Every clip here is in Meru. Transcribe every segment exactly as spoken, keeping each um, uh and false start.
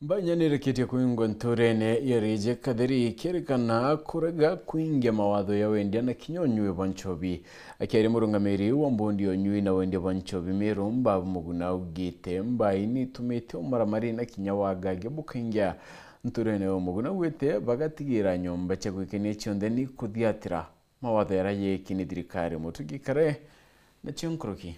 Mbaanya niirikitie kwingwa ntuurene ya Rijik Katheri ikirikana kurega kwingia mawatho ya wendia na kinya unyui bwa nchobi. Akiaria murungamiri wa mbondi ya unyui na wendia bwa nchobi Meru, Mbabu Muguna augite mbai niitumite umaramari na kinya wagagia bukaingia ntuurene ya Muguna augite bagatigira nyomba cia gwikenia cionthe ni kuthiatira mawatho jaria jeeki ni thirikari. Mutugi Kare nacio nkuruki.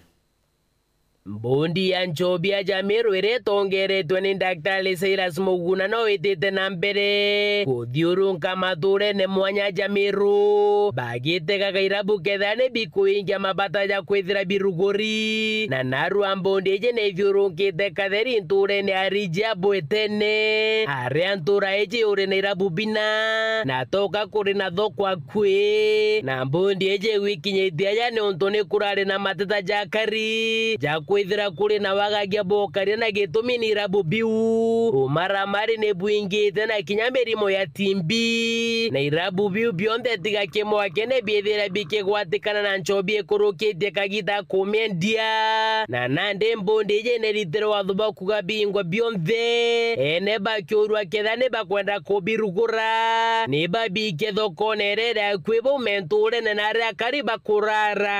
Mbondi ya nchobi ya Jamiru iria itongeretwe ni Daktari Cyrus Muguna no itite na mbere kuthiurunka matuurene mwanya Jamiru, bagitegaga irabu kethira ni bikuingia mabata ja kwithira biruguri. Na narua mbondi iji ni ithiurunkite Katheri ntuurene ya Rijik Bwetene, aria ntuura iji uri na irabu bina, na toka kuri na thoko akui. Na mbondi iji igwikinyitie aja niuntu ni kurari na mateta ja kari ja kwithira kuri na wagagia bwa ukaria na gitumi ni irabu biu. Umaramari ni bwingite na kinya mirimo ya T B. Na irabu biu bionthe tiga kimwe kene biithira bikigwatikana na nchobi ikurukitie kagita kumiendia. Na nandi mbondi iji ni ritire watho bwa kuga bingwa bionthe. Ene bakiurua kethira ni bakwenda kubirugura, ni babikie thokone iria iri akui baume ntuurene na aria akari bakurara.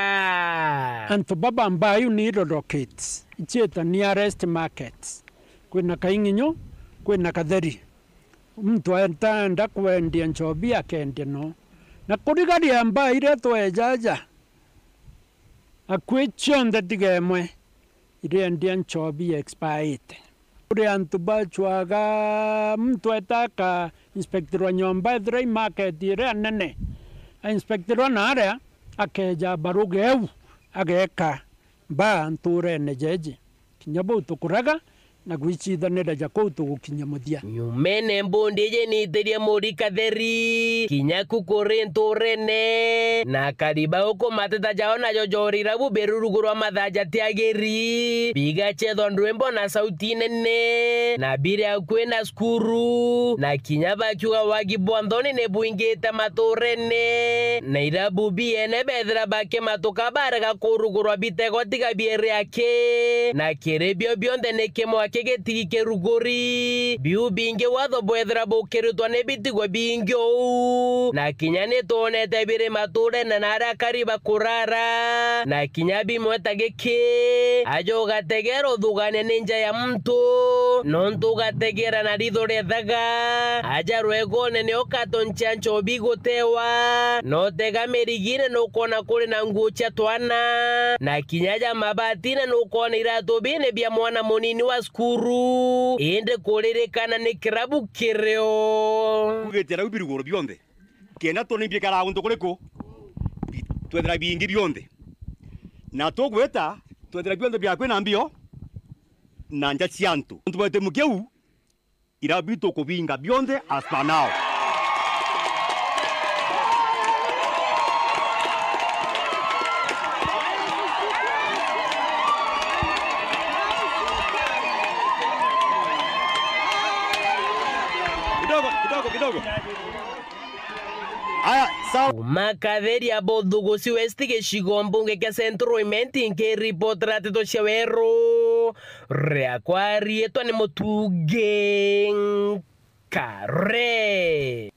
Antu baba mbaiu ni Dodo Kids, iciita nearest markets. Kwina Kainginyu, kwina Katheri. Muntu ataenda kwendia nchobi akendia no. Na kurigaria mbaa iria tweeja aja, akui cionthe tiga imwe iriendia nchobi ya expire-ite. Kuri antu bacwaga muntu eta aka inspectirwa nyomba, ethira i market iria nene, a inspectirwa na aria akeeja baruga eu ageeka mbaa ntuurene jeeji. Kinya bau tukurega na gwicithanira ja kuu tugukinya muthia. Nyumene mbundi iji niitirie muri Katheri, kinya ku kuri ntuurene, na akari ba uku mateta jao najo joorira bu birurugurwa mathaa jatiagiri, bigacethwa ndwimbo na sauti nene, na biri akui na cukuru, na kinya bakiuga wagi bwa nthoni ni bwingite matuurene, na irabu biene beethira bakimatuka barega kurugurwa bitegwa tiga bieri aki, na kiri bio bionthe ni kimwe aki gitigi kiruguri. Biu bingi watho bwethira bukiritwa ni bitigwe bingi uu, na kinya ni twonete biri matuurene na aria akari bakurara, na kinya bimwe ta giki, aja ugategera uthugania ni nja ya muntu, nontu ugategera na ritho riethaga, aja rwegone ni ukatonchia nchobi gutewa, na utega mirigine nukwona kuri na nguo cia twana, na kinya ja mabatine nukwona iratu bini bia mwana munini wa cukuru, indi kuririkana ni kirabu kirio. Kugitira u biruguru bionthe, kenda twone bikara untu kuriku, bi-, twethira bingi bionthe. Na tugwita, twethira bionthe bia kwina mbio na nja cia antu. Untu bwa gitumi kiu, irabu bitu kubinga bionthe as per now. Kidogo, kidogo, kidogo. Aya, sawa. Kuma Katheri ya Bothugusi West, gicigo mbunge kia Central Imenti, nkiripotera nteto cia weru, riakwa riitwa ni Mutugi Nkare.